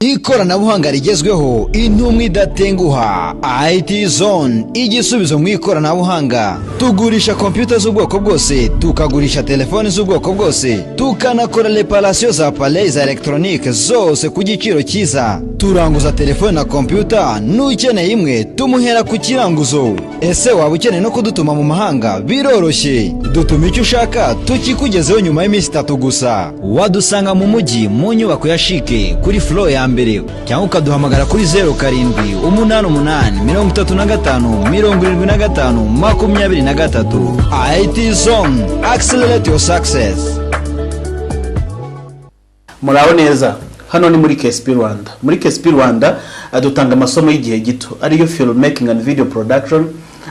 Ikoranabuhanga rigezweho, intumwa idatenguha, IT Zone, igisubizo mu ikoranabuhanga. Tugurisha kompiyuta z'ubwoko bwose, tukagurisha telefoni z'ubwoko bwose, tukanakora réparation za appareils za électronique zose ku giciro cyiza. Turanguza telefone na kompiyuta, n'ukeneye imwe tumuhera ku kiranguzo. Ese waba ukeneye no kudutuma mu mahanga? Biroroshye, dutuma icyo ushaka tukikugezeho nyuma y'iminsi 3 gusa. Wadusanga mu mujyi mu nyubako ya CHIC kuri floor ya mbere, cyangwa ukaduhamagara kuri 0788 35 75 23. IT Zone, accelerate your success. Muraho neza, hano ni muri KSP Rwanda. Muri KSP Rwanda dutanga amasomo y'igihe gito ariyo film making and video production,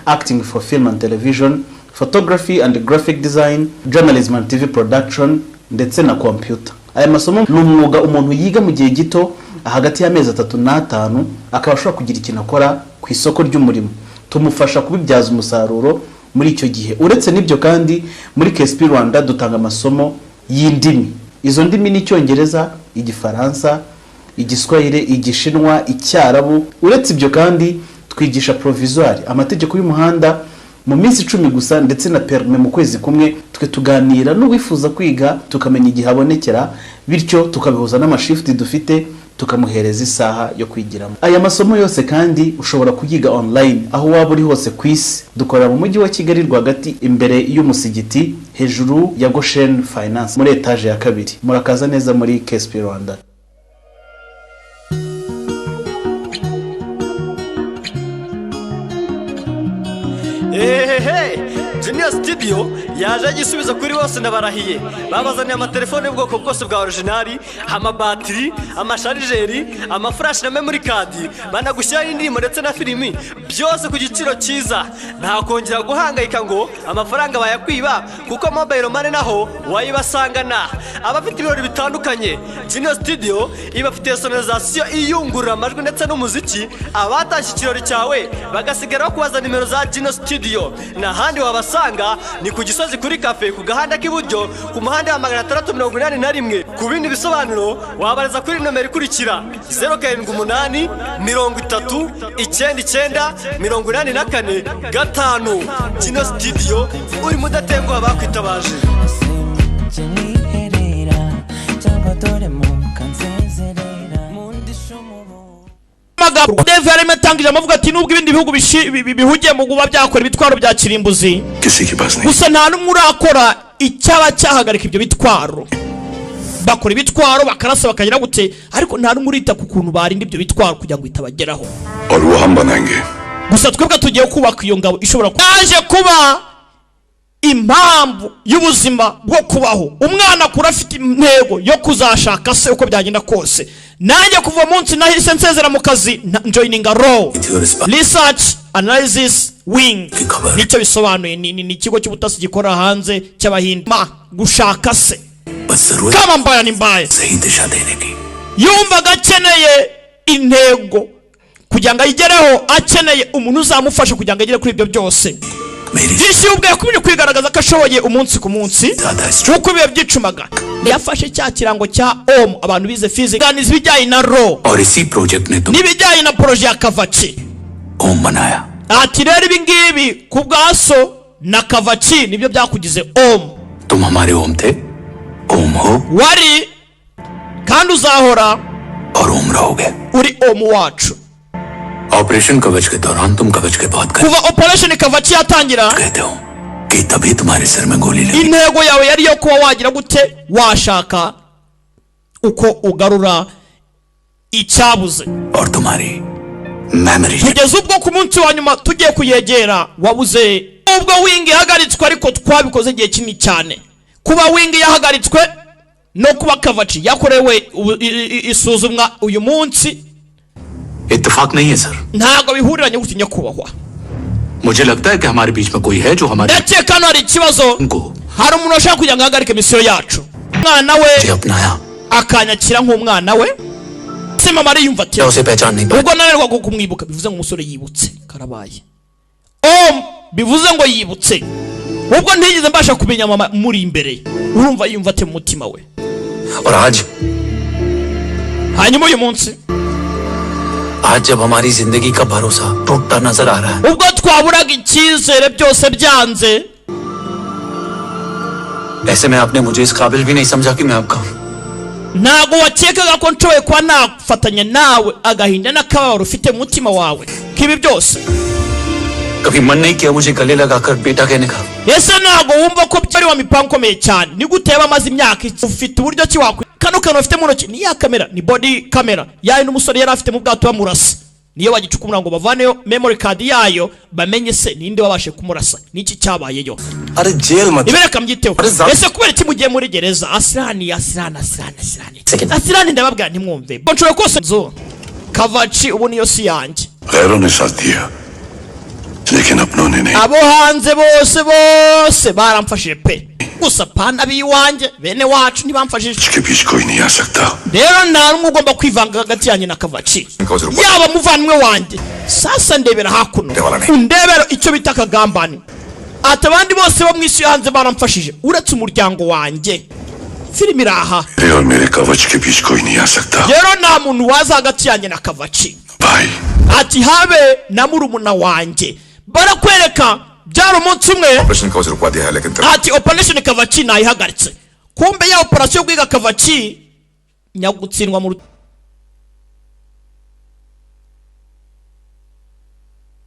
acting for film and television, photography and graphic design, journalism and TV production, ndetse na computer. Aya masomo ni umwuga umuntu yiga mu gihe gito, hagati y'amezi 3 n'atanu, akaba ashobora kugira ikintu akora ku isoko ry'umurimo. Tumufasha kubibyaza umusaruro muri icyo gihe. Uretse n'ibyo kandi, muri KSP Rwanda dutanga amasomo y'indimi. Izo ndimi ni Icyongereza, Igifaransa, Igiswahili, Igishinwa, Icyarabu. Uretse ibyo kandi, twigisha provisoire, amategeko y'umuhanda mu minsi 10 gusa, ndetse na permis mu kwezi kumwe. Twe tuganira n'uwifuza kwiga, tukamenya igihe abonekera, bityo tukabihuza n'amashifuti dufite, tukamuhereza isaha yo kwigiramo. Aya masomo yose kandi ushobora kuyiga online aho waba uri hose ku isi. Dukorera mu Mujyi wa Kigali rwagati, imbere y'umusigiti, hejuru ya Goshen Finance, muri etaje ya kabiri. Murakaza neza muri KSP Rwanda. Ehehe, Junior Studio yaje igisubizo kuri bose, ndabarahiye. Babazaniye amatelefone y'ubwoko bwose bwa original, amabatiri, amachargeur, amaflash na memory card. Banagushyiraho indirimbo ndetse na filimi, byose ku giciro cyiza. Nta kongera guhangayika ngo amafaranga bayakwiba, kuko mobile money naho wayibasangana. Abafite ibirori bitandukanye, Junior Studio ibafitiye sonorisation iyungurura amajwi ndetse n'umuziki. Abatashye ikirori cyawe bagasigara bakubaza nimero za Junior Studio. N'ahandi wabasanga ni ku Gisozi, kuri kafe, ku gahanda k'iburyo, ku muhanda wa 681. Ku bindi bisobanuro wabariza kuri nomero ikurikira: 0783 998 45. Junior Studio, urimo udatenguha bakwitabaje. Mwiherera cyangwa dore mukansezerera mundisha umubu. Amagambo Dave yarimo atangije amavuga ati nubwo ibindi bihugu bihugiye mu kuba byakora ibitwaro bya kirimbuzi, किसी के पास नहीं gusa nta n'umwe urakora icyaba cyahagarika ibyo bitwaro. Bakora ibitwaro, bakarasa, bakagira gute, ariko nta n'umwe urita ku kuntu barinda ibyo bitwaro kugira ngo bitabageraho. और वो हम बनाएंगे। Gusa twebwe tugiye kubaka iyo ngabo ishobora yaje kuba impamvu y'ubuzima bwo kubaho. Umwana akura afite intego yo kuzashaka se uko byagenda kose. Nanjye kuva munsi nahise nsezera mu kazi, njoininga RAW, Research Analysis Wing, nicyo bisobanuye. Ni ikigo cy'ubutasi gikorera hanze cy'Abahinde. Ma gushaka se बस जरूरत kama mbaya ni mbaya. सही दिशा देने की। Yumvaga akeneye intego kugira ngo ayigereho, akeneye umuntu uzamufasha kugira ngo agere kuri ibyo byose. मेरी Byinshi ubwe yakomeje kwigaragaza ko ashoboye umunsi ku munsi. ज्यादा Nk'uko ibihe byicumaga, yafashe cya kirango cya Om. Abantu bize physics ganiza ibijyanye na RAW और इसी project ने तुम n'ibijyanye na projet ya Kavach. ओम बनाया। Ati rero ibi ngibi ku bwa so na Kavach nibyo byakugize Om. तुम हमारे ओम थे, ओम हो Wari kandi uzahora और ओम रहोगे। uri Om wacu. Operation कवच के दौरान तुम कवच के बहुत करीब Kuva Operation Kavach yatangira, गए हो कि तभी तुम्हारे सिर में गोली लगी। Intego yawe yari iyo kuba wagira gute, washaka uko ugarura icyabuze. और तुम्हारी memory Kugeza ubwo ku munsi wa nyuma tugiye kuyegera wabuze. Ubwo Wing ihagaritswe, ariko twabikoze igihe kinini cyane. Kuba Wing yahagaritswe no kuba Kavach yakorewe isuzumwa uyu munsi, इत्तेफाक नहीं है sir. ntabwo bihuriranye gutya, nyakubahwa. मुझे लगता है कि हमारे बीच में कोई है जो हमारे Ndakeka hano hari ikibazo, को hari umuntu washaka kugira ngo ahagarike mission yacu, umwana we अपनाया akanyakira nk'umwana we. Se mama ariyumva ati उसे पहचान नहीं पाया। Ubwo nanirwa kumwibuka. Bivuze ngo umusore yibutse, karabaye. Om bivuze ngo yibutse ubwo ntigeze mbasha kumenya mama muri imbere. Urumva yumva ate mu mutima we? और आज Hanyuma uyu munsi, आज जब हमारी जिंदगी का भरोसा टूटता नजर आ रहा है, ubwo twaburaga icyizere, byose byanze, ऐसे में आपने मुझे इस काबिल भी नहीं समझा कि मैं आपका ntabwo wakekaga ko nshoboye kuba nafatanya nawe agahinda n'akababaro ufite mu mutima wawe k'ibi byose. कभी मन नहीं किया मुझे गले लगाकर बेटा कहने का। Ese ntabwo wumva ko byari wa mipango ikomeye cyane? Ni gute yaba amaze imyaka ufite uburyo ki wakwi kano kantu bafite mu ntoki? Ni ya kamera, ni body camera yayo n'umusore yari afite mu bwato bamurasa, niyo bagicukumura ngo bavaneyo memory card yayo, bamenye se ninde wabashe kumurasa, niki cyabayeyo. अरे जेल मत Ibereka mbyiteho. Areza- Ese kubera iki mugiye muri gereza? Asirani, asirani, asirani, asirani. Second. Asirani, ndababwira ntimwumve. Nshobora kose nzu Kavaci ubu niyo si yanjye. गैरों ने साथ दिया लेकिन अपनों ने नहीं। Abo hanze bose bose baramfashije pe, gusa pana b'iwanjye, bene wacu ntibamfashije. के बीच कोई नहीं आ सकता। Rero nta n'umwe ugomba kwivanga hagati yanjye na Kavaci, yaba muvandimwe wanjye. Sasa ndebera hakuno, undebera icyo bita akagambane. Ati abandi bose bo mu isi yo hanze baramfashije uretse umuryango wanjye. Filime iraha. मेरे और मेरे कवच के बीच कोई नहीं आ सकता। Rero nta muntu waza hagati yanjye na Kavaci. भाई। Ati habe na murumuna wanjye. Barakwereka byari umunsi umwe. Operation कवच रुकवा दिया है लेकिन Ati operation Kavaci nayihagaritse. Kumbe ya operation yo kwiga Kavaci nyagutsindwa mu